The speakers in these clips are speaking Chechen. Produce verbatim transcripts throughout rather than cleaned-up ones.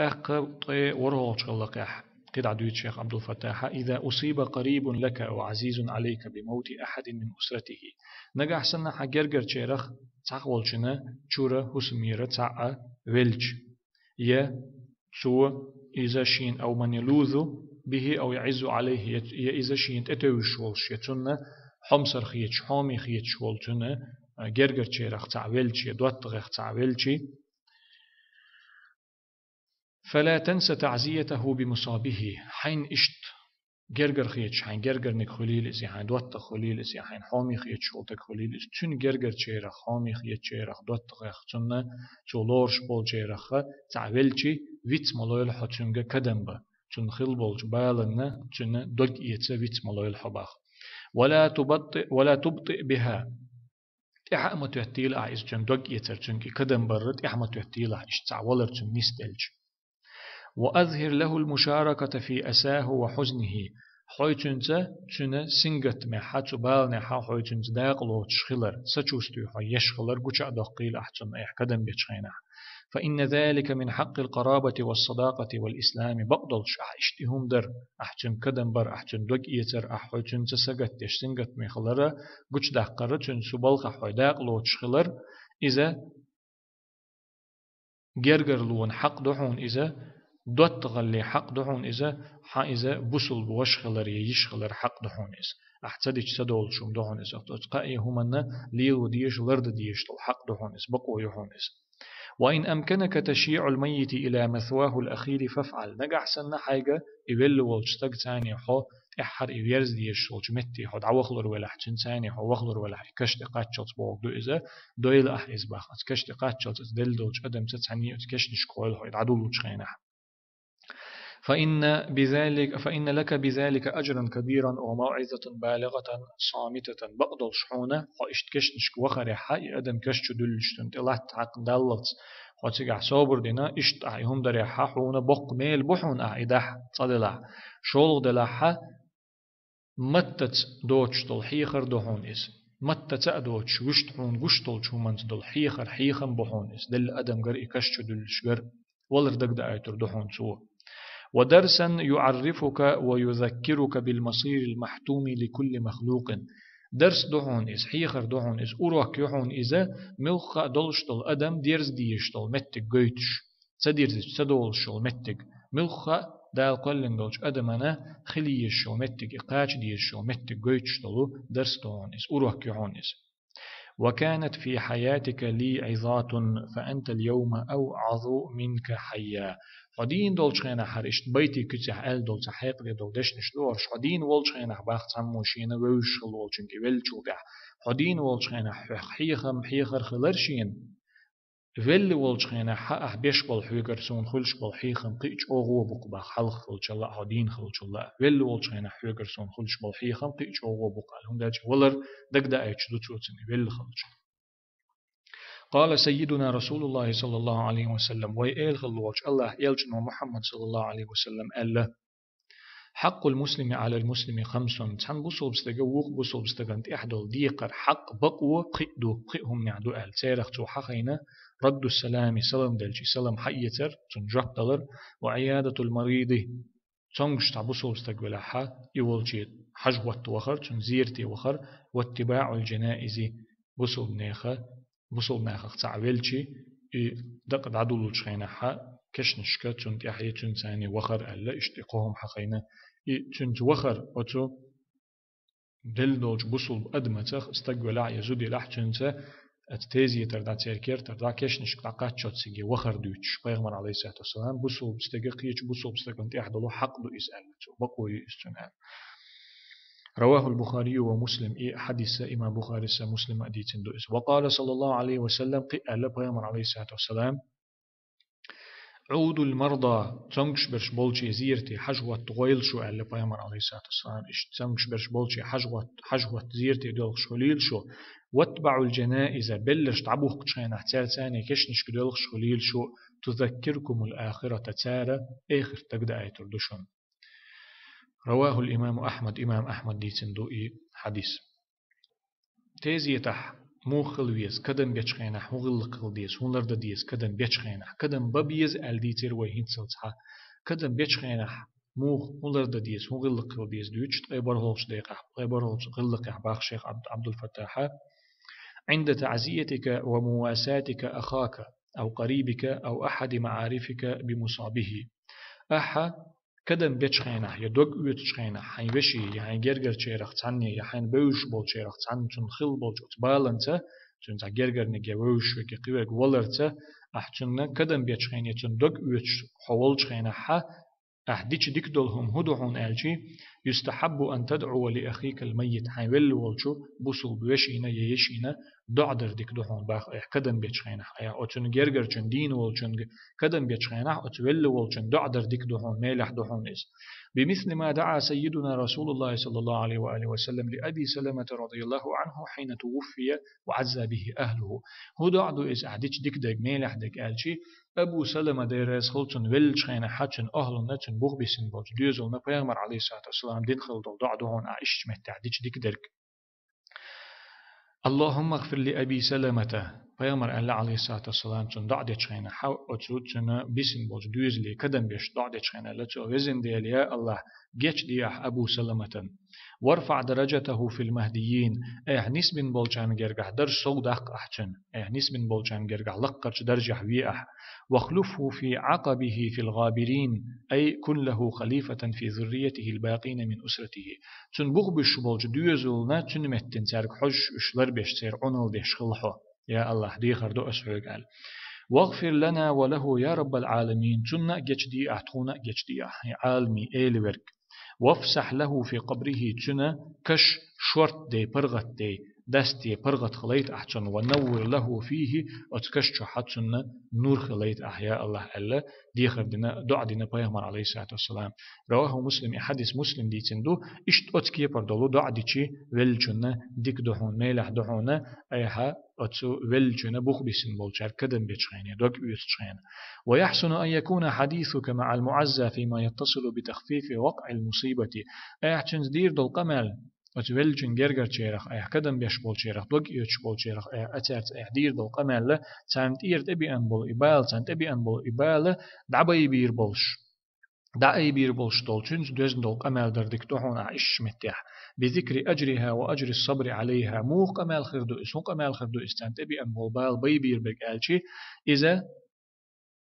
ТӀаккха ткъе ворхӀалгӀачу гӀаллакхехь кхидӀа дуьйцу шайх Ӏабдул-Фаттахьа: «إذا أصيب قريب لك أو عزيز عليك بموت أحد من أسرته». Нагахь санна хьан гергарчарах цхьаъ волчунна чура, хӀусамера цхьаъ велча, я цо иза шена, أو من يلوذ به أو يعز عليه, я, я иза шена тӀетевжаш волуш, я цунна хьомсара хеташ, хьоме хеташ волчунна, а, гергарчарах цхьаъ велча, я доттагӀех цхьаъ велча, «فلا تنس تعزيته بمصابه». Хьайна иштта гергара хеташ, хьайн гергарниг хуьлийла иза, хьайн доттагӀа хуьлийла иза, хьайн хьоме хеташ волу стаг хуьлийла иза, цуьнан гергарчарах, хьоме хетачарах, доттагӀех, цунна цо лоруш болчарах цхьаъ велча, виц ма лойла хьо цуьнга кадам бан. Цунна хилла болчу баланна цуьнан дог эца виц ма лойла хьо боху. «ولا تبطئ، ولا تبطئ بها». ТӀаьхьа а ма тоьттийла ахь иза, цуьнан дог эцар, цуьнга и кадам бар тӀаьхьа ма тоьттийла ахь, иштта цхьаъ валар цуьнан нисделча. «وأظهر له المشاركة في أساه وحزنه». Хьо цуьнца, цуьнан сингаттамехь, цу баланехь хьо цуьнца дакъа лоцуш хилар, сочувствие хьо еш хилар гуча а доккхийла ахь цунна, айхьа кадам бечу хенахь. «فإن ذلك من حق القرابة والصداقة والإسلام». Бакъдолуш ахь иштта и хӀума дар, ахь цуьнга кадам бар, ахь цуьнан дог эцар, ахь хьо цуьнца сагатдеш, сингаттаме хилар гучудаккхар, цуьнца цу балхахь хьо дакъа лоцуш хилар, иза гергарлонан хьакъ ду хьуна иза, доттагӀаллин хьакъ ду хьуна иза, хьан иза бусулба ваша хилар я йиша хилар хьакъ ду хьуна иза. Ахь ца дича ца долуш хӀума ду хьуна иза. Оцу кхаа хӀуманна лело дезаш, лардан дезаш долу хьакъ ду хьуна иза, бакъо ю хьуна иза. «وإن أمكنك تشييع الميت إلى مثواه الأخير فافعل». Нагахь санна хьайга и велла волчу стагца хьо тӀаьххьара и верза дезаш волчу метте хьо дӀавахалур велахь, цуьнца хьо вахалур велахь, и каш тӀе кхаччалц бохург ду иза, дойла ахь иза боху. Оцу каш тӀе кхаччалц, оцу делла долчу адамца цхьаьна оцу кешнашка гӀойла хьо и дӀадуллучу хенахь. «فإن بذلك، فإن لك بذلك أجرا كبيرا وموعظة بالغة صامتة». Бакъдолуш хьуна, хьо иштта кешнашка вахарехь, и адам каш чу дуьллуш цунна тӀе латта хьакхадаллалц, хьо цигахь собар дина, иштта ахь и хӀума дарехь, хьуна боккха мела бу хьуна ахь и дахь, цкъа делахь, шолгӀа делахь, маттаца доцуш долу хьехар ду хьуна иза. Маттаца а доцуш, вуьшта хьуна гуш долчу хӀуманца долу хьехар, хьехам бу хьуна иза, делла адамгара, и каш чу дуьллушгара. Валар дагадоуьйтур ду хьуна цо. «ودرسا يعرفك ويذكرك بالمصير المحتوم لكل مخلوق». Дарс ду хьуна иза, хьехар ду хьуна иза, урок ю хьуна иза, муьлхха а долуш долу адам дерза дезаш долу меттиг гойтуш. Ца дирзича ца долуш йолу меттиг, муьлхха а Дала кхоьллина долчу адамана хила езаш йолу меттиг, и кхача дезаш йолу меттиг гойтуш долу дарс ду хьуна иза, урок ю хьуна иза. «وكانت في حياتك لي عظات، فأنت اليوم أوعظ منك حيا». Хьо дийна долчу хенахь, хӀара иштта байтийн куьцехь аьлла долу цхьа хьекъале долу дешнаш ду хӀорш, хьо дийна волчу хенахь бах цхьаммо шена вевзаш хилла волчуьнга и веллачул тӀаьхьа. Хьо дийна волчу хенахь хьоьх хьехам, хьехар хилар шена. Велла волчу хенахь ахь беш болу хьоьгара суна хуьлуш болу хьехам кхин а чӀогӀо бу-кх бах, хьалха хиллачул а, хьо дийна хиллачул а. Велла волчу хенахь хьоьгара суна хуьлуш болу хьехам кхин а чӀогӀо бу-кх аьлла. ХӀунда аьлча валар дагадоуьйтуш ду цо цунна велла хиллачул. «قال سيدنا رسول الله صلى الله عليه وسلم», вай эла хилла волчу АллахӀан элчано Мухьаммад саллаллаху Ӏалайхи ва саллам аьлла: «حق المسلم على المسلم خمس». Цхьана бусулба стага вукху бусулба стагана тӀехь долу декхар, хьакъ, бакъо пхиъ ду, пхиъ хӀуманехь ду аьлла. Церах цо хьахийна: «رد السلام», салам делча, и салам хьаэцар, цунна жоп далар, «وعيادة المريض», цомгуш цхьа бусулба стаг велахь, и волче хьажа-хӀотта вахар, цунна зерате вахар, «واتباع الجنائز», бусулба нехан бусулба нахах цхьаъ велча, и дакъа дӀадуллучу хенахь, кешнашка цунна тӀаьхье цуьнца цхьаьна вахар аьлла, иштта и кхо хӀума хьахийна. И цуьнца вахар оцу делла долчу бусулба адамаца, стаг велахь я зуда елахь, цуьнца оцу тезетара дӀа, церан кертара дӀа, кешнашка дӀакхаччалц цига вахар дуьйцуш, пайхамар, алейхиссалату вассалам, бусулба стага кхечу бусулба стагана тӀехь долу хьакъ ду иза аьлла цо, бакъо ю иза цуьнан аьлла. رواه البخاري ومسلم, и хьадис имам Бухарис а, Муслима а дийцина ду иза. وقال صلى الله عليه وسلم, кхин а аьлла пайхамар, алейхиссалату вассалам: «عودوا المرضى», цомгуш берш болче зерате хьажа-хӀотта гӀойла шу аьлла пайхамар, алейхиссалату вассалам. Иштта цомгуш берш болче хьажа-хӀотта, хьажа-хӀотта зерате доьлхуш хуьлийла шу. «واتبعوا الجنائز», белларш дӀабухкучу хенахь цаьрца цхьаьна кешнашка доьлхуш хуьлийла шу. «تذكركم الآخرة», цара эхарт дагадоуьйтур ду шуна. رواه الإمام أحمد, имам Ахьмада дийцина ду и хьадис. Тезетахь муха хила веза, кадам бечу хенахь хӀун гӀиллакх хила деза, хӀун лардан деза, кадам бечу хенахь, кадам бан беза аьлла дийцира вай хӀинццалц хьа. Кадам бечу хенахь муха хӀун лардан деза, хӀун гӀиллакх хила деза дуьйцуш, ткъе бархӀолгӀачу декъехь, ткъе бархӀолгӀачу гӀиллакхехь боху шайх Ӏабд-, Ӏабдул-Фаттахьа: «عند تعزيتك ومواساتك أخاك أو قريبك أو أحد معارفك بمصابه». Ахьа кадам бечу хенахь, я дог оьцучу хенахь, хьайн вешин, я хьайн гергарчарах цхьанне, я хьайна бевзаш болчарах цхьанна цунна хилла болчу оцу баланца, цуьнан цхьа гергарниг я вевзаш верг, я кхин верг валарца, ахь цунна кадам бечу хенахь, я цунна дог оьцуш хьо волчу хенахь, ахь дича дика долу хӀума хӀун ду хьуна аьлча: «يستحب أن تدعو لأخيك الميت», хьайн велла волчу бусулба вешина я ешина доӀа дар дика ду хьуна боху, айхьа кадам бечу хенахь, айхьа оцунна гергарчунна, дийна волчунна кадам бечу хенахь, оцу велла волчунна доӀа дар дика ду хьуна, мелехь ду хьуна иза. «بمثل ما دعا سيدنا رسول الله صلى الله عليه وآله وسلم لأبي سلمة رضي الله عنه حين توفي وعزى به أهله». ХӀун доӀа ду иза, ахь дича дика дерг, мелехь дерг аьлча, Абу Салама, Дела реза хуьлда цунна, веллачу хенахь, хьа цуьнан ахӀлунна, цуьнан бух бисина болчу доьзална Пайхамар, алейхиссалату вассалам, дина хилла долу доӀа ду хьуна ахь иштта меттехь дича дика дерг. «اللهم اغفر لأبي سلمة». Пайхамар аьлла, алейхиссалату вассалам, цунна доӀа дечу хенахь, хьа оцу цуьнан бисина болчу доьзале кадам беш доӀа дечу хенахь аьлла цо: «Везан Дела, я АллахӀ, гечдехьа Абу Саламатан. وارفع درجته في المهديين». Айхьа нисбина болчарна гергахь дарж сов даккха ахь цуьнан. Айхьа нисбина болчарна гергахь лаккхарчу даржехь ве ахь. «واخلفه في عقبه في الغابرين», أي كن له خليفة في ذريته الباقين من أسرته. Цуьнан бух буьсуш болчу доьзална цуьнан меттана цаьрга хьожуш, уьш ларбеш, церан Ӏуналла деш хила хьо. Я АллахӀ, дехар ду ас хьоьга аьлла. «واغفر لنا وله يا رب العالمين». Цунна а гечдехьа, тхуна а гечдехьа, хьайн Ӏаламийн Эла верг. «وافسح له في قبره», цуьнан каш шорта дей, паргӀат дей, дасте паргӀат хилайта ахь цунна, «ونور له فيه», оцу каш чохь а цунна нур хилайта ахь, я АллахӀ, аьлла, дехар дина, доӀа дина Пайхамар, алейхиссалату вассалам. رواه مسلم, и хьадис Муслим дийцина ду, иштта оцу кепара долу доӀа дича веллачунна дика ду хьуна, мелехь ду хьуна, айхьа оцу веллачунна бух бисина болчаьрга кадам бечу хенахь, дог оьцучу хенахь. «ويحسن أن يكون حديثك مع المعزى فيما يتصل بتخفيف وقع المصيبة». Айхьа цуьнца дийр долу къамел, оцу веллачун гергарчерах, айхьа кадам беш болчерах, дог оьцуш болчерах, айхьа цаьрца айхьа дийр долу къамел, царна тӀера тӀебеана болу и бала, царна тӀебеана болу и бала дӀабайбийр болуш, дӀаайбийр болуш долу, цуьнца доьзна долу къамел дар дика ду хьуна ахь иштта меттехь. «بذكر أجرها وأجر الصبر عليها». Муха къамел хир ду иза, хӀун къамел хир ду иза, царна тӀебеана болу бала байбийр берг аьлча, иза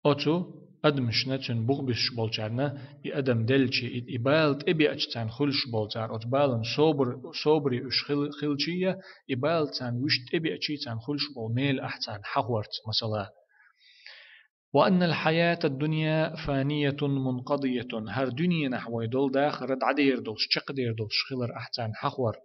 оцу адамашна, цуьнан бух буьсуш болчарна, и адам делча, и, и бала тӀебеача царна хуьлуш болу, цара оцу балан собар, собаре уьш хил-, хилча а, и бала царна вуьшта тӀебеача царна хуьлуш болу мела ахь царна хьахорца, масала. «وأن الحياة الدنيا فانية منقضية». ХӀара дуьненахь вай долу дахар дӀадер долуш, чекхдер долуш хилар ахь царна хьахор.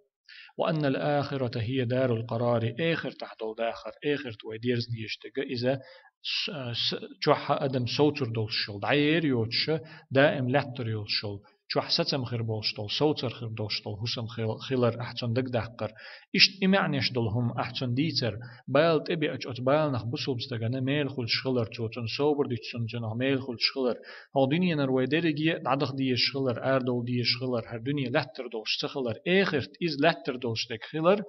«وأن الآخرة هي دار القرار». Эхартахь долу дахар, эхарт вай дерза дезаш дерг иза с-, с-, чохь а адам совцур долуш йолу, дӀаер йоцуш, даим лаьттар йолуш йолу, чохь сацам хир болуш долу, совцар хир долуш долу хӀусам хил-, хилар ахь цунна дагадаккхар. Иштта и маьӀнеш долу хӀума ахь цунна дийцар, бала тӀебеача оцу баланах бусулба стагана мела хуьлуш хилар, цо цунна собар дуьтуш, цунна цунах мела хуьлуш хилар. ХӀокху дуьненара вай дерриге а дӀадаха дезаш хилар, арадовла дезаш хилар, хӀара дуьне лаьттар долуш ца хилар, эхарт иза лаьттар долуш дерг хилар,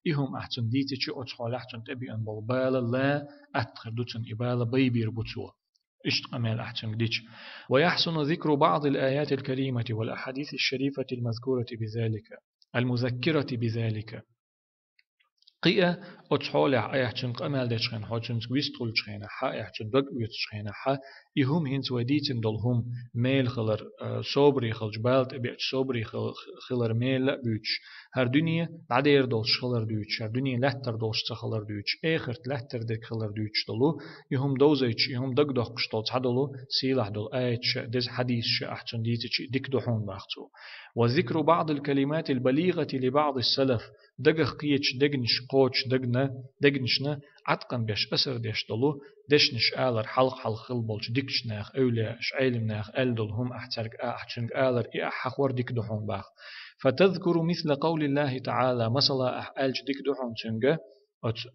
и хӀума ахь цунна дийцича, оцу хьолехь цунна тӀебеана болу бала ла атта хир ду цунна, и бала байбийр бу цо. Иштта къамел ахь цуьнга дича. «ويحسن ذكر بعض الآيات الكريمة والأحاديث الشريفة المذكورة بذلك، المذكرة بذلك». Кхин а оцу хьолехь айхьа цуьнга къамел дечу хенахь, хьо цуьнца вистхуьлучу хенахь, хьа айхьа цу дог оьцучу хенахь, хьа и хӀума хӀинца вай дийцина долу хӀума мела хилар, а, собаре хилча, бала тӀебеача собаре хил-, хилар мела а буьйцуш, хӀара дуьне дӀадер долуш хилар дуьйцуш, хӀара дуьне лаьттар долуш ца хилар дуьйцуш, эхарт лаьттар дерг хилар дуьйцуш долу, и хӀума довзуьйтуш, и хӀума дагадоккхуш долу цхьадолу, сийлахь долу аяташ а, деза хьадисаш а ахь цунна дийцича дика ду хьуна боху цо. «وذكر بعض الكلمات البليغة لبعض السلف». Дагах кхеташ дегнаш, кхочуш дагна, дегнашна Ӏаткъам беш, асар деш долу дешнаш алар, хьалха-хьалха хилла болчу дикачу наха, эвлияаша, Ӏелим наха аьлла долу хӀума ахь цаьрга а, ахь цуьнга алар, и ахь хьахор дика ду хьуна боху. «فتذكر مثل قول الله تعالى», масала, ахь аьлча дика ду хьуна цуьнга, оцу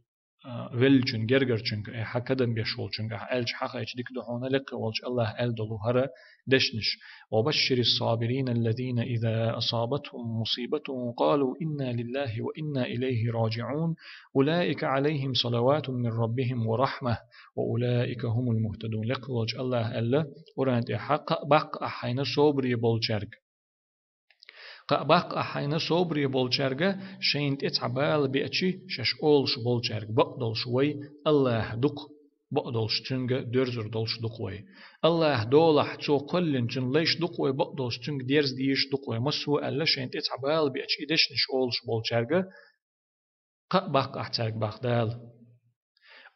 а, веллачун гергарчунга, э, хьа кадам беш волчунга, ахь аьлча хьахайча дика ду хьуна, лекха волчу Аллаха аьлла долу хӀара дешнаш. وبشر الصابرين الذين إذا أصابتهم مصيبة قالوا إنا لله وإنا إليه راجعون أولئك عليهم صلوات من ربهم ورحمة وأولئك هم المهتدون. Лекха волчу Аллаха аьлла, Къуръан тӀехь, кхаъ баккха ахь хьайна собаре болчаьрга. Кхаъ баккха ахь хьайна собаре болчаьрга, шайна тӀе цхьа бала беачи, шаьш олуш болчаьрга, бакъдолуш вай Аллаха дукха, бакъдолуш цуьнга доьрзур долуш дукха вай. Аллаха долахь, цо кхоьллина цуьнан лайш дукха вай, бакъдолуш цуьнга дерза дезаш дукха вай. Массо а аьлла, шайна тӀе цхьа бала беачи, и дешнаш олуш болчаьрга, кхаъ баккха ахь цаьрга, бах Дала.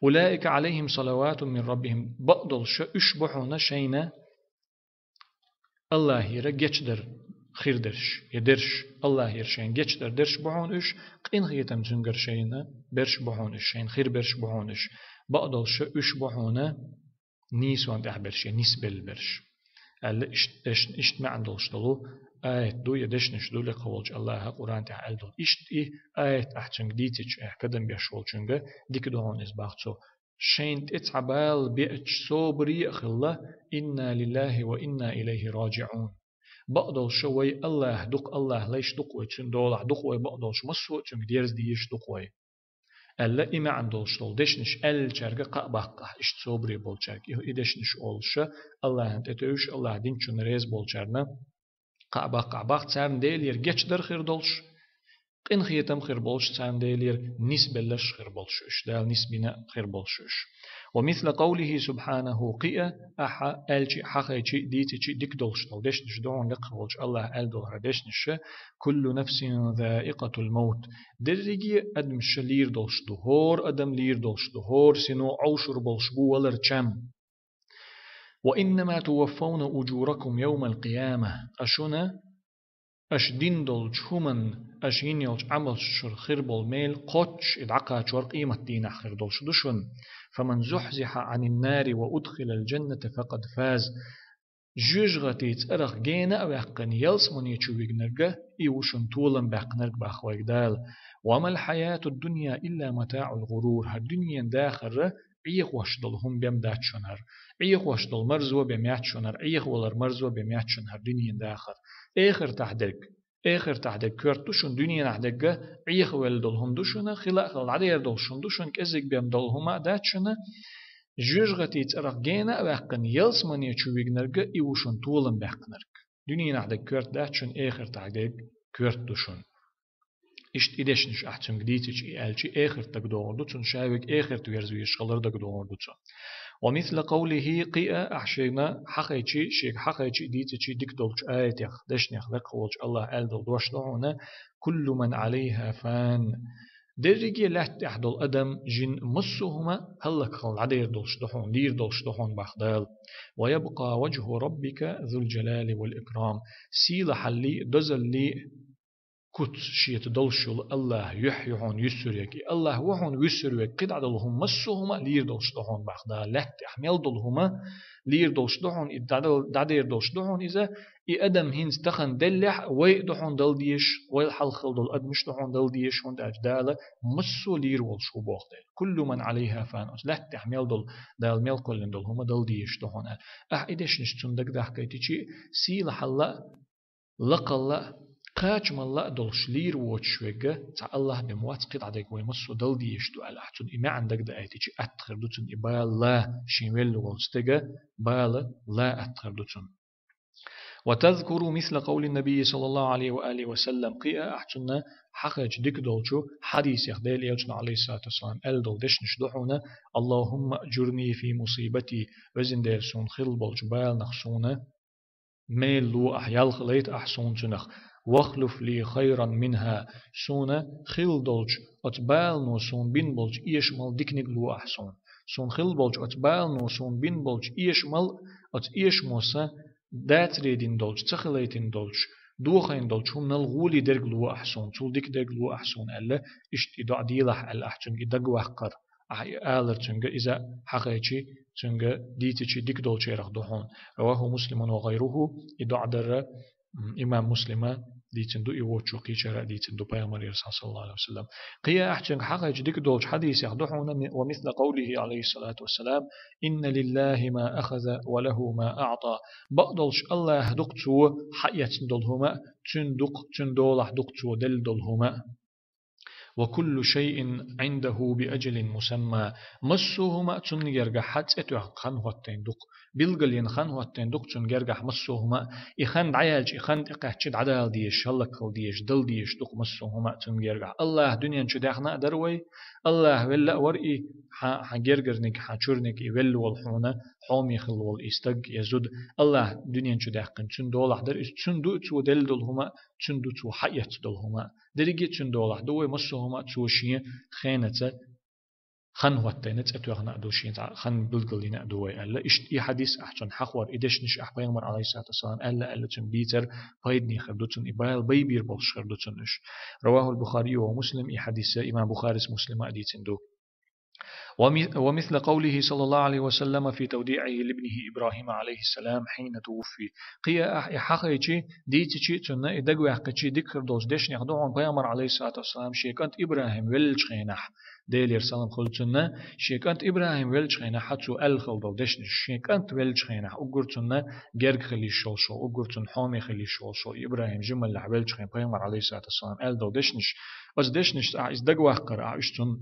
أولئك عليهم صلوات من ربهم. Бакъдолуш уьш бу хьуна шайна Аллахера гечдар хир дерш, я дерш, Аллахера шайна гечдар дерш бу хьуна уьш, къинхетам цуьнгара шайна берш бу хьуна уьш, шайна хир берш бу хьуна уьш. Бакъдолуш уьш бу хьуна нийсонан тӀехь берш, я нисбелла берш. Аьлла, ишт-, иш-, иштта маьӀна долуш долу аят ду, я дешнаш ду, лекха волчу Аллаха Къуръан тӀехь аьлла долу. Иштта и аят ахь цуьнга дийцича, ахь кадам беш волчуьнга дика ду хьуна иза, бах цо. Шайна тӀе цхьа бала беача собаре а хилла, إنا لله وإنا إليه راجعون. Бакъдолуш вай Аллаха дукха, Аллаха лайш дукха вай, цуьнан долахь дукха вай, бакъдолуш массо а цуьнга дерза дезаш дукха вай. Аьлла, и маьӀна долуш долу дешнаш аьллачаьрга кхаъ баккха ахь, иштта собаре болчаьрга. И, и дешнаш олуш, Аллахьан тӀетевжаш, Аллахьан динчунна реза болчарна кхаъ баккха ахь, бах царна Делера гечдар хир долуш, къинхетам хир болуш, царна Делера нисбелларш хир болуш уьш, Дала нисбина хир болуш уьш. ومثل قوله سبحانه, кхин а ахьа аьлчи, хьахайчи, дийцичи дика долуш долу дешнаш ду хьуна, лекха волчу Аллаха аьлла долу хӀара дешнаш: كل نفس ذائقة الموت. Дерриге а адамаш лийр долуш ду, хӀора адам лийр долуш ду, хӀора сино Ӏовшур болуш бу валар чам. وإنما توفون أجوركم يوم القيامة. Ткъа шуна аша дина долчу хӀуманна, аша йина йолчу Ӏамалшна хир болу мел кхоччуш и дӀакхачор къематдийнахь хир долуш ду шуна. فمن زحزح عن النار وأدخل الجنة فقد فاز. Жоьжахатин цӀарах гена а ваьккхина, ялсамане чу вигнарг, и ву шуна толам баьккхинарг, бах вайга Дала. وما الحياة الدنيا إلا متاع الغرور. ХӀара дуьненан дахар Ӏехош долу хӀума бен дац шуна хӀара. Ӏехош долу марзо бен яц шуна хӀара. Ӏехавалар марзо бен яц шуна хӀара дуьненан дахар. Эхартахь дерг, эхартахь дерг коьрта ду шуна, дуьненахь дерг Ӏехавелла долу хӀума ду шуна, хила а хилла дӀадер долуш хӀума ду шуна, кӀезиг бен долу хӀума а дац шуна. Жоьжахатин цӀарах гена а ваьккхина, ялсамане чу вигнарг, и ву шуна толам баьккхинарг. Дуьненахь дерг коьрта дац шуна, эхартахь дерг коьрта ду шуна. Иштта и дешнаш ахь цуьнга дийцича, и аьлчи, эхарт дагадогӀур ду цунна, ша вега эхарт верза везаш хилар дагадогӀур ду цунна. ومثل قوله, кхин а ахь шена хьахайчи, шега хьахайчи, дийцичи дика долчу аятех, дешнех, лекха волчу Аллаха аьлла долу дош ду хьуна: كل من عليها فان. Дерриге а лаьтта тӀехь долу адам, жин, массо а хӀума хӀаллакхилла дӀадер долуш ду хьуна, лийр долуш ду хьуна, бах Дала. ويبقى وجه ربك ذو الجلال والإكرام. Сийлахьаллий, дозаллий куц шеца долуш йолу Аллаха юьхь ю хьуна юьссур верг. И Аллах ву хьуна вуьссур верг. КхидӀа долу хӀума, массо а хӀума а лийр долуш ду хьуна, бах Дала. Лаьтта тӀехь мел долу хӀума лийр долуш ду хьуна, и дӀадал-, дӀадер долуш ду хьуна иза. И адам хӀинца тахана деллехь а, вай а ду хьуна дала дезаш, вайл хьалха хилла долу адамаш ду хьуна дала дезаш, хӀунда аьлча Дала массо а лийр волуш ву, боху Дала. كل من عليها فان. Оцу лаьтта тӀехь мел долу, Дала мел кхоьллина долу хӀума дала дезаш ду хьуна аьлла. Ахь и дешнаш цунна дагадахкийтичи, сийлахьалла а, лакхалла а, кхачамалла а долуш лийр воцуш верг цхьа Аллах бен вац, кхидӀа дерг вай массо а дала дезаш ду аьлла, ахь цунна и маьӀна дагадахийтичи, атта хир ду цунна и бала лан, шен велла волчу стеган бала лан атта хир ду цунна. وتذكر مثل قول النبي صلى الله عليه وآله وسلم, кхин а ахь цунна хьахайча дика долчу хьадисех, Делан Элчано, عليه الصلاة والسلام, аьлла долу дешнаш ду хьуна: اللهم أجرني في مصيبتي, везан Дела, суна хилла болчу баланах суна мел ло ахь, ял хилийта ахь суна цунах. واخلف لي خيرا منها, суна хилла долчу оцу балано суна бина болчу эшамал диканиг ло ахь суна. Суна хилла болчу оцу балано суна бина болчу эшамал, оцу эшамо сан дацаре дина долчу, ца хилийтина долчу, дохийна долчу хӀуманал гӀоле дерг ло ахь суна, цул дика дерг ло ахь суна аьлла, иштта и доӀа делахь аьлла, ахь цуьнга и дагаваккхар. Ахь и алар цуьнга, иза хьахайчи, цуьнга дийцичи дика долчарах ду хьуна. رواه مسلم وغيره, и доӀа дара, м, имам Муслима, дийцина ду, и вочо кхечара а дийцина ду пайхамарера, саллаллаху Ӏалайхи ва саллам. Кхы а ахчанга хьахайча дика долчу хьадисех ду хьуна, ва мисла къавлихи, Ӏалайхи ссалату вассалам: «Инна лиллахи ма ахаза ва лаху ма аъта». Бакъдолуш Аллаха ду-кх цо хьаэцна долу хӀума а, цуьнан ду-кх, цуьнан долахь ду-кх цо делла долу хӀума а. «Ва куллу шайин Ӏиндаху би аджалин мусамма». Массо а хӀума а цунна гергахь хьан цӀе тоьхна хан хӀоттийна ду-кх, билгалйина хан хӀоттийна ду-кх цунна гергахь массо а хӀума а. И хан дӀаяьлча, и хан тӀекхаьчча дӀадала дезаш, хӀаллакхила дезаш, дала дезаш ду-кх массо а хӀума а цунна гергахь. Аллаха дуьнен чу даьхна а дара вай, Аллаха велла а вара и, хьан, хьан гергарниг, хьан чуьрниг и велла волу хьуна, хьоме хилла волу и стаг я зуда. Аллаха дуьнен чу даьккхина цуьнан долахь дара иза, цуьнан ду цо делла долу хӀума а, цуьнан ду цо хьаэцна долу хӀума а. Дерриге а цуьнан долахь ду вай, массо а хӀума а цо шен хенаца хан хӀоттийна, цӀе тоьхна а ду, шен цхьа хан билгалйина а ду вай аьлла. Иштта и хьадис ахь цунна хьахор, и дешнаш ахь пайхамар, Ӏалайхи ссалату вассалам, аьлла, аьлла цуьнан бийцар пайдане хир ду цунна, и бала байбийр болуш хир ду цунна уьш. Равахул Бухари ва Муслим, и хьадис имам Бухарис, Муслима а дийцина ду. ومثل قوله صلى الله عليه وسلم في توديعه لابنه إبراهيم عليه السلام حين توفي. Кхин а ахь и хьахайча, дийцича а цунна, и дагаваьккхича а дика хир долчу дешнех ду хьуна пайхамар, Ӏалайхи ссалату вассалам, шен кӀант ИбрахӀим веллачу хенахь, Делера салам хуьлда цунна, шен кӀант ИбрахӀим веллачу хенахь цо аьлла хилла долу дешнаш, шен кӀант веллачу хенахь, уггар цунна герга хила йиш йолуш волу, уггар цунна хьоме хила йиш йолуш волу ИбрахӀим жималлехь веллачу хенахь пайхамар, Ӏалайхи ссалату вассалам, аьлла долу дешнаш, оцу дешнашца ахь иза дагаваккхар, ахь уьш цунна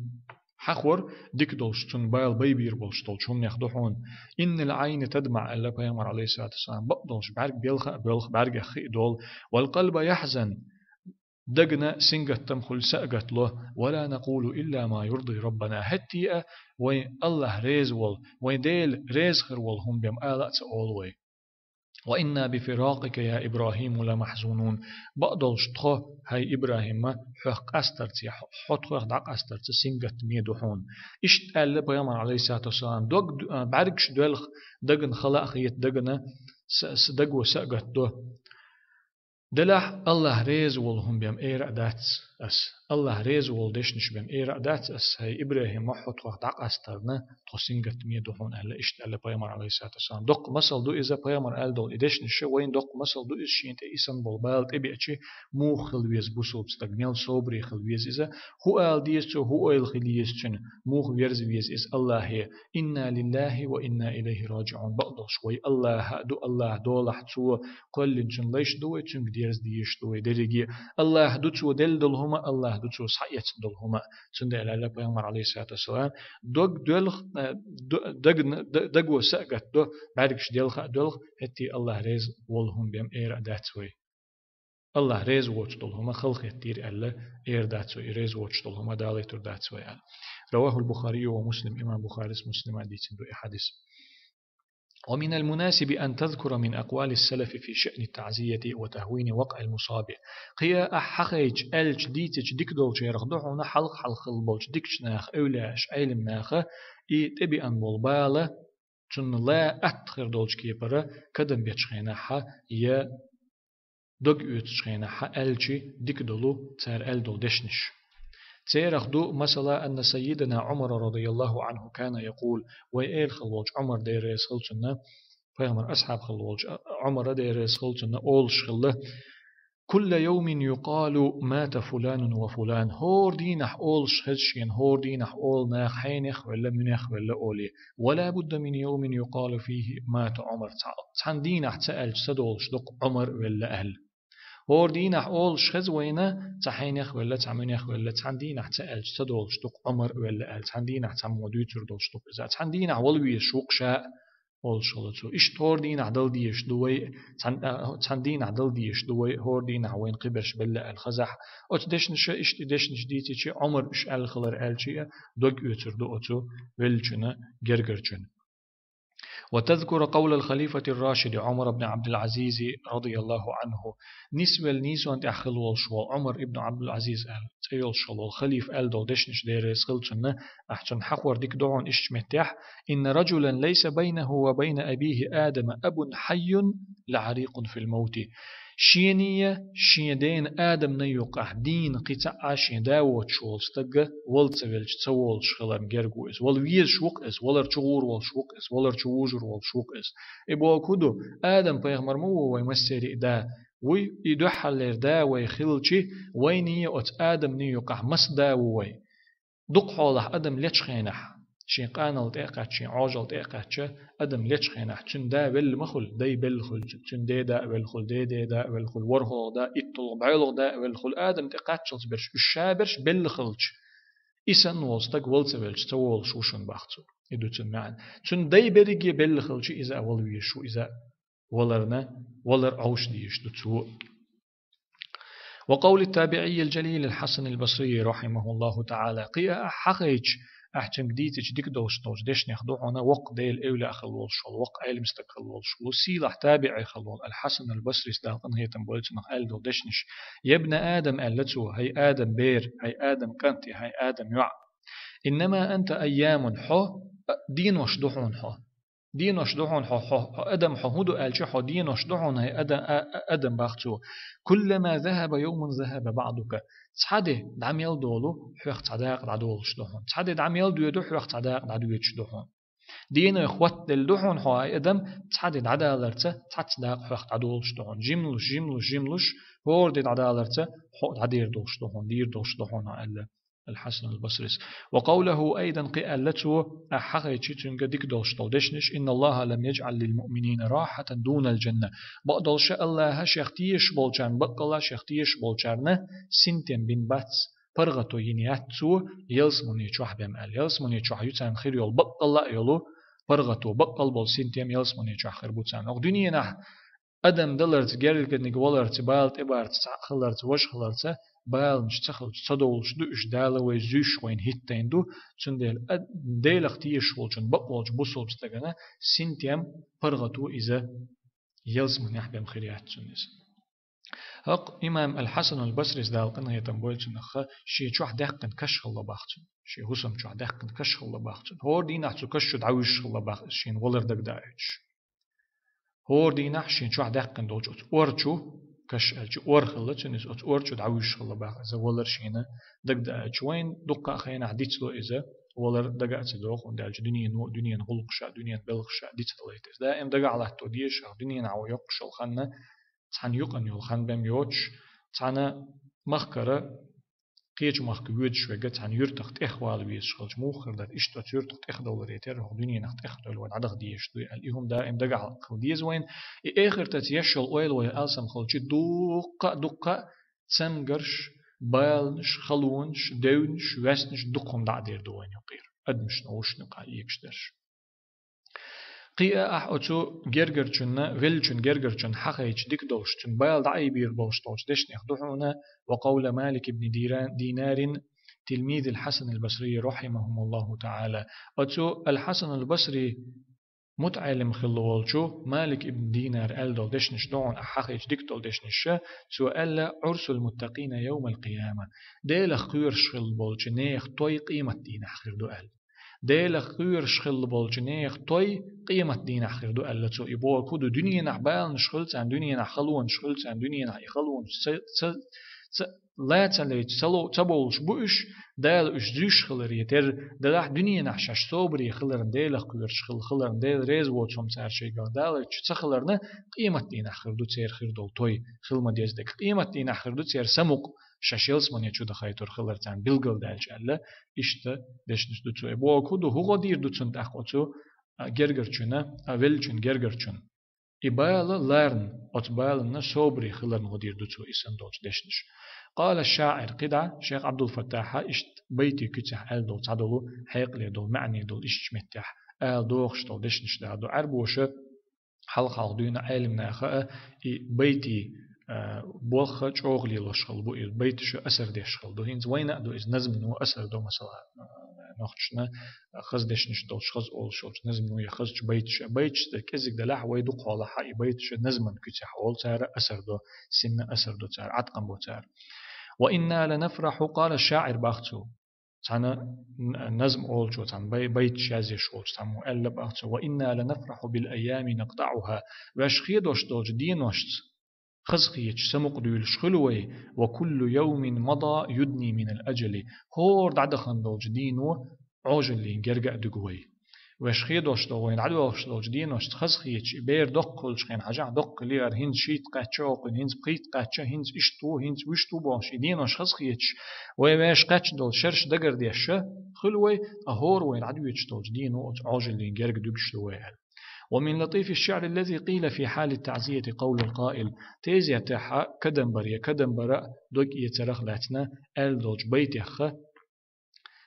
хьахор, дика долуш, цунна бала байбийр болуш долчу хӀуманех ду хьуна. «Иннал Ӏайна тадмаӀ», аьлла пайхамар, Ӏалайхи ссалату вассалам, бакъдолуш бӀаьрг белха а боьлху, бӀаьргех хи а долу, «вал къалба яхьзан», дагна сингаттам хуьлу, са а гатло, «ва ла накъулу илла ма юрди Раббана», хӀетте а вайн Аллах реза волу, вайн Дела реза хир волу хӀума бен ала а ца олу вай. «Ва инна би фиракъика, я ИбрахӀиму, ла махьзунун». Бакъдолуш тхо, хӀай ИбрахӀима, хьох къастарца, я хьо тхох дӀакъастарца сингаттаме ду хьуна. Иштта аьлла пайхамар, Ӏалайхи ссалату вассалам, дог, а, бӀаьргаш доьлху, дагна хала а хета, дагна с-, с-, даго са а гатдо. Делахь, Аллах реза волу хӀума бен эр а дац ас. Аллах реза волу дешнаш бен эр а дац ас, хӀай ИбрахӀима, хьо тхох дӀакъастарна, тхо сингаттаме ду хьуна аьлла, иштта аьлла пайхамар, Ӏалайхи ссалату вассалам. Доккха масал ду иза, пайхамар аьлла долу и дешнаш, вайна доккха масал ду иза, шена тӀе исан болу бала тӀебеачи, муха хила веза бусалба стаг, мел собаре хила веза иза, хӀун ала деза цо, хӀун ойла хила еза цуьнан, муха верза веза иза Аллахе. «Инна лиллахӀи ва инна илайхӀи раджиӀун». Бакъдолуш вай Аллаха а ду, Аллаха долахь цо кхоьллинчун лайш ду вай, цуьнга дерза дезаш ду вай дерриге а. Аллаха ду цо делла долу хӀума, Аллаха ду цо схьаэцна долу хӀума. Цундела аьлла пайхамар, Ӏалайхи ссалату вассалам, дог доьлху, э, д-, дагна, д-, даго са а гатдо, бӀаьргаш делха а доьлху, хӀетте Аллах реза волу хӀума бен эр а дац вай. Аллах реза воцуш долу хӀума халахетийра аьлла, эр дац вай, и реза воцуш долу хӀума далийтур дац вай аьлла. Равахул Бухарию ва Муслим, имам Бухарис, Муслима дийцина ду и хьадис. «Ва минал мунасиби ан тазкура мин акъвалис салафи фи шаъни таъзияти ва тахвини вакъаил мусаби». Кхин а ахь хьахайча, аьлча, дийцича дика долчарах ду хьуна хьалха-хьалха хилла болчу дикачу наха, эвлияаш, Ӏелим наха, и тӀебеана болу бала, цунна ла атта хир долчу кепара, кадам бечу хенахьа, я дог оьцучу хенахьа аьлчи дика долу цара аьлла долу дешнаш. Церах ду, масала, анна саййидана Ӏумара радияллаху Ӏанху кана якъул, вай эр хилла волчу Ӏумар, Дела реза хила цунна, пайхамар асхьаб хилла волчу Ӏумара, Дела реза хила цунна, олуш хилла: «Кулла йовмин юкъалу мата фуланун ва фулан». ХӀора дийнахь олуш хеза шена, хӀора дийнахь олу наха хьенех велла, муьнех велла олий. «Ва ла будда мин йовмин юкъалу фийхи мата Ӏумар». Цхьа-, цхьана дийнахь ца аьлча ца долуш ду-кх Ӏумар велла аьлла. ХӀора дийнахь олуш хеза вайна, цхьа хьенех велла, цхьа муьнех велла, цхьана дийнахь ца аьлча ца долуш ду-кх Ӏумар велла аьлла, цхьана дийнахь цхьаммо дуьйцур долуш ду-кх иза. Цхьана дийнахь вала везаш ву-кх ша а, олуш хилла цо. Иштта хӀора дийнахь дала дезаш ду вай, цхьан-, а, цхьана дийнахь дала дезаш ду вай, хӀора дийнахь вайна кхиберш белла аьлла хезахь. Оцу дешнаша иштта и дешнаш дийцичи, Ӏумар уьш аьлла хилар аьлчи а, дог оьцур ду оцу веллачунна, гергарчунна. «Ва тазкура къавлал халифатир рашиди Ӏумар ибн Ӏабдул Ӏазизи радияллаху Ӏанху». Нисвелла нийсонан тӀехь хилла волуш волу Ӏумар ибн Ӏабдул Ӏазиз аьлла цӀе йолуш хилла волу халифа аьлла долу дешнаш, Дела реза хила цунна, ахь цунна хьахор дика ду хьуна иштта меттехь: «Инна раджулан лайса байнаху ва байна абийхи Адама абун хьайюн ла Ӏарикъун фил мавти». Шений, шен дена Адамна юккъахь дийна кхин цхьа а шен да воцуш волу стаг вала ца велча ца волуш хиларна герга ву иза. Вала везаш ву-кх иза, валар чу гӀур волуш ву-кх иза, валар чу вужур волуш ву-кх иза. И бохург хӀун ду? Адам-пайхамар ма ву вайн массеран а да. Вуй, и дуьххьарлера да вай хилчи, вайнийя оцу Адамний юкъахь маса да ву вай? Дукха хьолахь адам лечу хенахь, шен къанал тӀе а кхаьчча, шен Ӏожалла тӀе а кхаьчча, адам лечу хенахь, цуьнан да велла ма хуьлу, дай белла хуьлу, цуьнан деда а велла хуьлу, дедеда а велла хуьлу, ворхӀалгӀа да, итталгӀа, бӀоьлгӀа да а велла хуьлу, адам тӀе кхаччалц берш, уьш ша берш белла хилча, и санна волу стаг вала ца велча, ца волуш ву шуна бах цо. И ду цуьнан маьӀна. Цуьнан дай берриге белла хилча, иза а вала везаш ву, иза а валарна, валар Ӏовша дезаш ду цо. وقول التابعي الجليل الحسن البصري رحمه الله تعالى. Кхин а ахь хьахайча, ахь цуьнга дийцича дика долуш долчу дешнех ду хьуна воккха Делан эвлаяъ хилла волуш волу, воккха Ӏелам стаг хилла волуш волу, сийлахь табиӀи хилла волу Аль-Хьасан аль-Басрис, Дала къинхетам бойла цунах, аьлла долу дешнаш. يا ابن آدم, аьлла цо, хӀай Адам бер, хӀай Адам кӀант, хӀай Адам йоӀ. إنما أنت أيام, хьо, а, денош ду хьуна хьо. Денош ду хьуна хьо, хьо, хьо адам, хьо хӀун ду аьлча, хьо денош ду хьуна, хӀай ада-, а-, а-, адам бах цо. كلما ذهب يوم ذهب بعضك. Цхьа де дӀа мел долу, хьоьх цхьа дакъа дӀадолуш ду хьуна. Цхьа де дӀа мел доьду, хьоьх цхьа дакъа дӀадоьдуш ду хьуна. Денойх хӀоттаделла ду хьуна хьо, хӀай адам, цхьа де дӀадаларца, цхьацца дакъа хьоьх дӀадолуш ду хьуна. Жимлуш, жимлуш, жимлуш, хӀора де дӀадаларца, хьо дӀадер долуш ду хьуна, дийр долуш ду хьуна, аьлла Аль-Хьасан аль-Басрис. وقوله أيضا, кхин аьлла цо, ахь хьахайча цуьнга дика долуш долу дешнаш: إن الله لم يجعل للمؤمنين راحة دون الجنة. Бакъдолуш АллахӀа шех тешаш болчарна, баккъалла шех тешаш болчарна синтем бина бац, паргӀато йина яц цо, ялсамане чохь бен аьлла. Ялсамане чохь ю царна хир йолу баккъалла а йолу паргӀато, баккъал болу синтем ялсамане чохь хир бу царна. Оха дуьненахь адам даларца, гергарниг валарца, бала тӀебарца, цхьаъ хиларца, важа хиларца, баланаш ца хилча, ца довлуш ду уьш, Дала вай зуьйш вайна хӀиттийна ду, цундела а-, Делах тешаш волчун, бакъволчу бусалба стагана синтем, паргӀато иза ялсаманехь бен хир яц цунна иза. ХӀокху имам Аль-Хьасан аль-Басрис, Дала къинхетам бойла цунах, шен чохь даьккхина каш хилла бах цунна. Шен хӀусам чохь даьккхина каш хилла бах цунна. ХӀора дийнахь цу каш чу дӀавуьжуш хилла бах иза, шена валар дагадоуьйтуш. ХӀора дийнахь шен чохь даьккхина долчу оцу ор чу, каш аьлча ор хилла цуьнан иза, оцу ор чу дӀавуьжуш хилла бах иза, валар шена дагадоуьйтуш. Вайна дуккха а хенахь дицло иза, валар дага а ца догӀу, хӀунда аьлча дуьнено, дуьненан гӀуллакхаша, дуьненан белхаша дицдалийта иза. Даим дагахь латто дезаш, дуьненахь вай йоккхуш йолу хан, цхьана юкъана йолу хан бен йоцуш, цхьана махкара кхечу махка воьдуш верг цхьана юьртах тӀехвала везаш хилча, муха хир дара, иштта оцу юьртах тӀехдовларе терра, хӀокху дуьненах тӀехдевлла вай дӀадаха дезаш дуй аьлла, и хӀума даим дагахь хила деза вайна. И эхартаца еш йолу ойла вай алсам хилча, дуккха а, дуккха а цамгарш, баланаш, халонаш, девнаш, ваьснаш, дуккха хӀума дӀа а дер ду вайна юкъера, адамашна, вовшашна юкъахь эгаш дерш. Кхин а ахь оцу гергарчунна, веллачун гергарчунна хьахайча дика долуш, цуьнан бала дӀаайбийр болуш долчу дешнех ду хьуна: وقول مالك بن ديران-، دينار تلميذ الحسن البصري رحمهم الله تعالى. Оцу Аль-Хьасан аль-Басри мутаӀеллим хилла волчу Малик ибн Динар аьлла долу дешнаш ду хьуна, ахь хьахайча дика долу дешнаш, цо аьлла: عرس المتقين يوم القيامة. Делах кхоьруш хилла болчу нехан той къематдийнахь хир ду аьлла. Делах кхоьруш хилла болчу нехан той къематдийнахь хир ду аьлла цо. И бохург хӀун ду, дуьненахь баланаш хуьлу царна, дуьненахь халонаш хуьлу царна, дуьненахь и халонаш ца, ца, ца, ла ца лайча, ца ло-, ца бовлуш бу уьш, Дала уьш зуьйш хиларе терра, делахь дуьненахь шаьш собаре хиларна, Делах кхоьруш хилла хиларна, Дела реза воцу хӀума цара шайгахь далийта ца хиларна, къематдийнахь хир ду церан хир долу той, хила ма деза дерг. Къематдийнахь хир ду церан самукъа, шаьш ялсамане чу дахийтур хилар царна билгалдаьлча аьлла, иштта дешнаш ду цо. И бохург хӀун ду, хӀун гӀо дийр ду цунна тӀаккха оцу, а, гергарчунна, а, веллачун гергарчунна? И бала ларна, оцу баланна собаре хиларна гӀо дийр ду цо, и санна долчу дешнаш. قال الشاعر, кхидӀа шайх Ӏабдул-Фаттахьа иштта байтийн куьцехь аьлла долу цхьадолу, хьекъале долу, маьӀне долу иштта меттехь ала догӀуш долу дешнаш дала ду. Ӏаьрбоша хьалха-хьалха дуьйна Ӏелам наха а и байтийн, а, болх чӀогӀа лелош хилла бу, и байташа асар деш хилла ду. ХӀинца вайна а ду иза, назмано асар до, масала, а, нохчашна хаза дешнаш долуш, хаза олуш йолчу назмано я хазачу байташа. Байташ кӀезиг делахь, вай дукха хьолахь и байташа назман куьцехь олу цара, асар до, синна асар до цара, Ӏаткъам бо цара. وإنا لنفرح, قال الشاعر, бах цо. Цхьана н-, назм олучо, цхьана бай-, байташ язъеш волчу цхьаммо аьлла бах цо: وإنا لنفرح بالأيام نقطعها. Ваьш хедош долчу деношца, хазахеташ самукъадуьйлуш хуьлу вай, وكل يوم مضى يدني من الأجل. ХӀора дӀадахана долчу дийно Ӏожаллин герга а дуьгу вай. вайша хедош долу, вайна дӀадоьлхуш долчу деношца хазахеташ, и бер доккха хуьлучу хенахь хьажахь, доккха лиар хӀинца шийтта кхаьчча, оккхуьнан хӀинца пхийтта кхаьчча, хӀинца иштта ву, хӀинца вуьшта ву бохуш, и денош хазахеташ, вай вайша кхаьчна долу шераш дагардеш хуьлу вай, ткъа хӀора вайна дӀадоьдуш долчу дено оцу Ӏожаллин герга дуьгуш ду вай аьлла. ومن لطيف الشعر الذي قيل في حال التعزية قول القائل, тезетехь кадам бар я кадам бара дог эцарах лаьцна аьлла долчу байтех,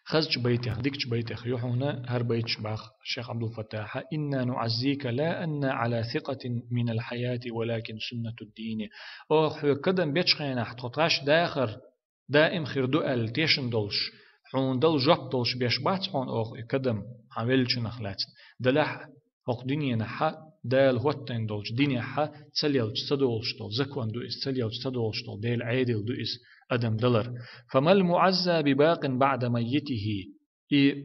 хазачу байтех, дикачу байтех ю хьуна хӀара байташ боху шайх Ӏабдул-Фаттахьа: إنا نعزيك لا أنا على ثقة من الحياة ولكن سنة الدين. Оха хьоьга кадам бечу хенахь тхо тхаьш дахар даим хир ду аьлла тешна долуш, хьуна дала жоп долуш беш бац хьуна оха и кадам хьан веллачунах лаьцна. Делахь хӀокху дуьненахь Дала хӀоттийна долчу динехь ца лелча ца долуш долу закон ду иза, ца лелча ца долуш долу Делан Ӏедал ду иза адам далар. فما المعزى بباق بعد ميته. И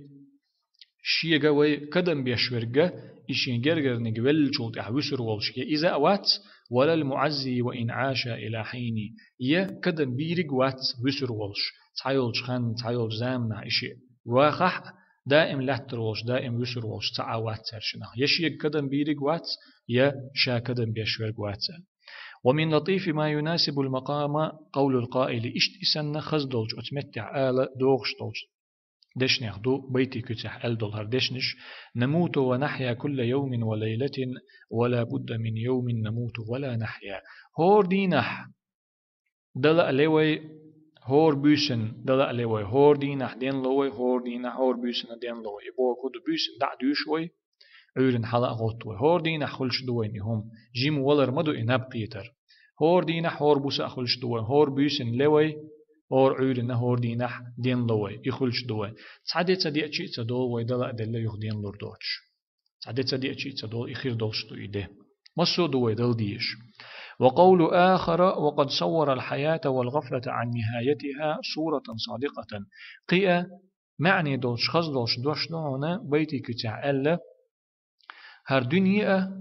шега вай кадам беш верг, и шен гергарниг веллачул тӀаьхьа вуьсур волуш я иза а вац, ولا المعزي وإن عاش إلى حين. Я кадам бийриг вац вуьсур волуш, цхьайолчу хан, цхьайолчу заманахь и шиъ вахахь а, даим лаьттар волуш, даим вуьсур волуш цхьа а вац цаьршинах. Я шега кадам бийриг вац, я ша кадам беш верг вац. ومن لطيف ما يناسب المقام قول القائل, иштта и санна хаза долчу оцу меттехь ала догӀуш долчу дешнех ду байтийн куьцехь аьлла долу хӀара дешнаш: نموت ونحيا كل يوم وليلة ولا بد من يوم نموت ولا نحيا. ХӀора дийнахь дала а ле вай, хӀора буьйсанна дала а ле вай, хӀора дийнахь денло вай, хӀора дийнахь, хӀора буьйсанна денло вай. И бохург ду, буьйсанна дӀа а дуьйшу вай, Ӏуьйранна хьала а гӀотту вай. ХӀора дийнахь хуьлуш ду вайна и хӀума. Жима валар ма ду и наб кхетар. ХӀора дийнахь, хӀора буса а хуьлуш ду вай, хӀора буьйсанна ле вай, хӀора Ӏуьйранна, хӀора дийнахь денло вай, и хуьлуш ду вай. Цхьа де ца деача а ца долу вай дала а делла юха денлур доцуш. Цхьа де ца деача а ца долу и хир долуш ду и де. Массо а ду вай дала дезаш. وقول آخر: وقد صور الحياة والغفلة عن نهايتها صورة صادقة. Кхин а маьӀне долчу, хаза долчу дош ду хьуна байтийн куьцехь аьлла: хӀара дуьне а,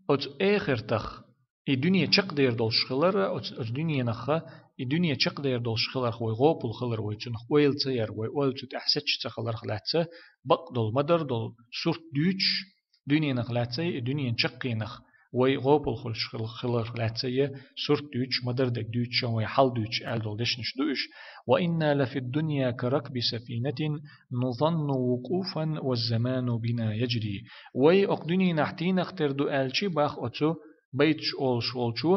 оцу эхартах, и дуьне чекхдер долуш хилар а, оцу, оцу дуьненах, и дуьне чекхдер долуш хиларх вай гӀопал хилар, вай цунах ойла ца яр, вай ойла цу тӀехь сецаш ца хиларх лаьцна, бакъдолу, ма-дарра долу сурт дуьйцуш, дуьненах лаьцна, и дуьненан чаккхенах вай гӀопал хуьлуш хил-, хиларх лаьцна, сурт дуьйцуш, ма-дарра дерг дуьйцуш, вай хьал дуьйцуш аьлла долу дешнаш ду уьш. وإنا لفي الدنيا كركب سفينة نظن وقوفا والزمان بنا يجري. Вай окху дуьненахь тийна тера ду аьлча боху оцу байташ олуш волчо,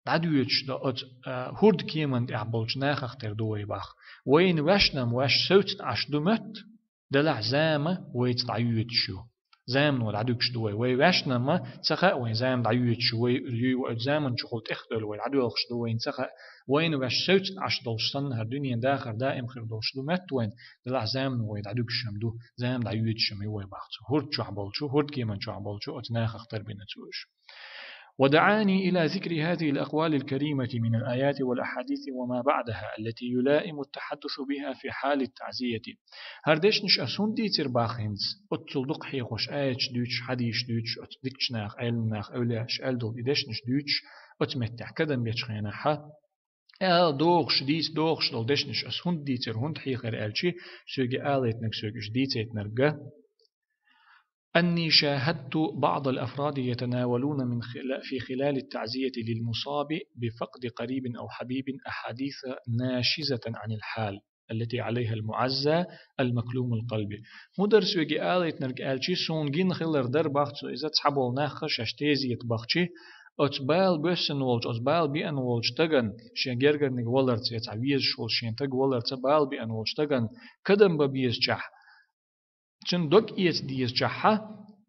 дӀадоьдуш ду оцу, а, хӀордан кеман тӀехь болчу нахах тера ду вай боху. Вайна ваьшна-м ваьш севцна Ӏаш ду моьтту, делахь зама вайца дӀайоьдуш ю. Замано дӀадуьгуш ду вай. Вай ваьшна-м ца хаьа вайна зама дӀайоьдуш ю, вай юй вай заман чухула тӀехдевлла вай дӀадоьлхуш ду вайна ца хаьа. Вайна ваьш севцна Ӏаш долуш санна, хӀара дуьненан дахар даим хир долуш ду моьтту вайна, делахь замано вай дӀадуьгуш-м ду, зама дӀайоьдуш-м ю вай боху цо. ХӀорд чохь болчу, хӀордан кеман чохь болчу оцу нахах тера бина цо уьш. ودعاني إلى ذكر هذه الأقوال الكريمة من الآيات والأحاديث وما بعدها التي يلائم التحدث بها في حال التعزية. ХӀара дешнаш ас хӀунда дийцира боху хӀинца, оццул дукха хьехош аяташ дуьйцуш, хьадисаш дуьйцуш, оцу дикачу наха, Ӏелам наха, эвлияаша аьлла долу и дешнаш дуьйцуш, оцу меттехь кадам бечу хенахь, ала догӀуш, дийца догӀуш долу дешнаш ас хӀунда дийцира, хӀунда хьехира аьлча, соьга алийтинарг, соьга уьш дийцийтинарг: أني شاهدت بعض الأفراد يتناولون من خلا-، في خلال التعزية للمصاب بفقد قريب أو حبيب أحاديث ناشزة عن الحال التي عليها المعزى المكلوم القلب. ХӀун дара соьга алийтинарг аьлча, суна гина хилар дара боху цо иза, цхьаболу нах шаьш тезета бахча, оцу бала боьссина волчу, оцу бала беана волчу стагана, шен гергарниг валарца, я цхьа везаш волу шен стаг валарца, бала беана волчу стагана кадам бан безачохь, цуьнан дог эца дезачохь,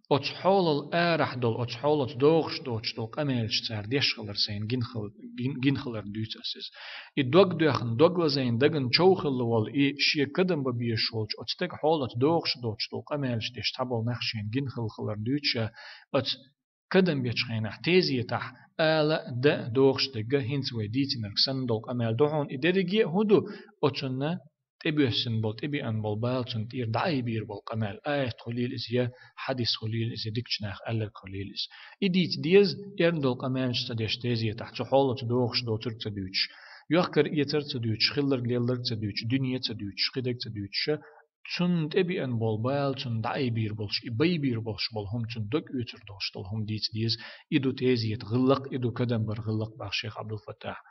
оцу хьолал арахь долу, оцу хьолаца догӀуш доцуш долу къамелаш цара деш хилар сайна гина хил-, гин-, гина хиларна дуьйцу ас иза. И дог доьхна, дог лазийна, дагна чов хилла волу, и шен кадам бан безаш волчу оцу стеган хьолаца догӀуш доцуш долу къамелаш деш цхьаболу нах шена гина хилла хиларна дуьйцуш, оцу кадам бечу хенахь, тезетахь, ала а, дан а догӀуш дерг хӀинца вай дийцинарг санна долу къамел ду хьуна. И дерриге а хӀун ду? Оцунна тӀебоьссина болу, тӀебеана болу бала цунна тӀера дӀаайбийр болу къамел. Аят хуьлийла иза, я хьадис хуьлийла иза, я дикачу наха аьлларг хуьлийла иза. И дийца деза, эрна долу къамелаш ца деш тезетахь, цу хьолаца догӀуш доцург ца дуьйцуш, йохкар-эцар ца дуьйцуш, хилларг-лелларг ца дуьйцуш, дуьне ца дуьйцуш, кхидерг ца дуьйцуш, цунна тӀебеана болу бала, цунна дӀаайбийр болуш, и байбийр болуш болу хӀума, цунна дог оьцур долуш долу хӀума дийца деза. И ду тезета гӀиллакх, и ду кадам бар гӀиллакх, боху шайх Ӏабдул-Фаттахь.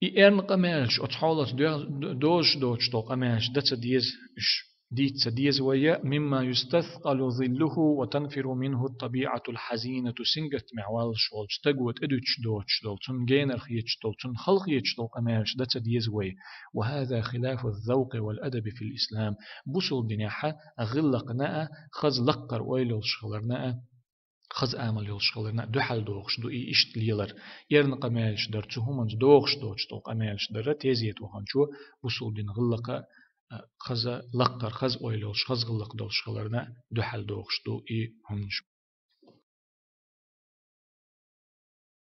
И эрна къамелаш, оцу хьолаца доьгӀ-, дозуш доцуш долу къамелаш дан ца деза, уьш дийца ца деза вай, я: «مما يستثقل ظله وتنفر منه الطبيعة الحزينة», сингаттамехь валлаш волчу стаго тӀедуьтуш доцуш долу, цунна генара хеташ долу, цунна хала хеташ долу къамелаш дан ца деза вай. «وهذا خلاف الذوق والأدب في الإسلام». Бусулба динехь гӀиллакхна а, хаза лаккхара ойла йолуш хиларна а, хаза амал йолуш хиларна а дуьхьал догӀуш ду и иштта лелар. Эрна къамелаш дар, цу хӀуманца догӀуш доцуш долу къамелаш дар, тезета ваханчо бусулба дин гӀиллакха, а, хаза лаккхара, хаза ойла йолуш, хаза гӀиллакх долуш хиларна а дуьхьал догӀуш ду и хӀуманаш.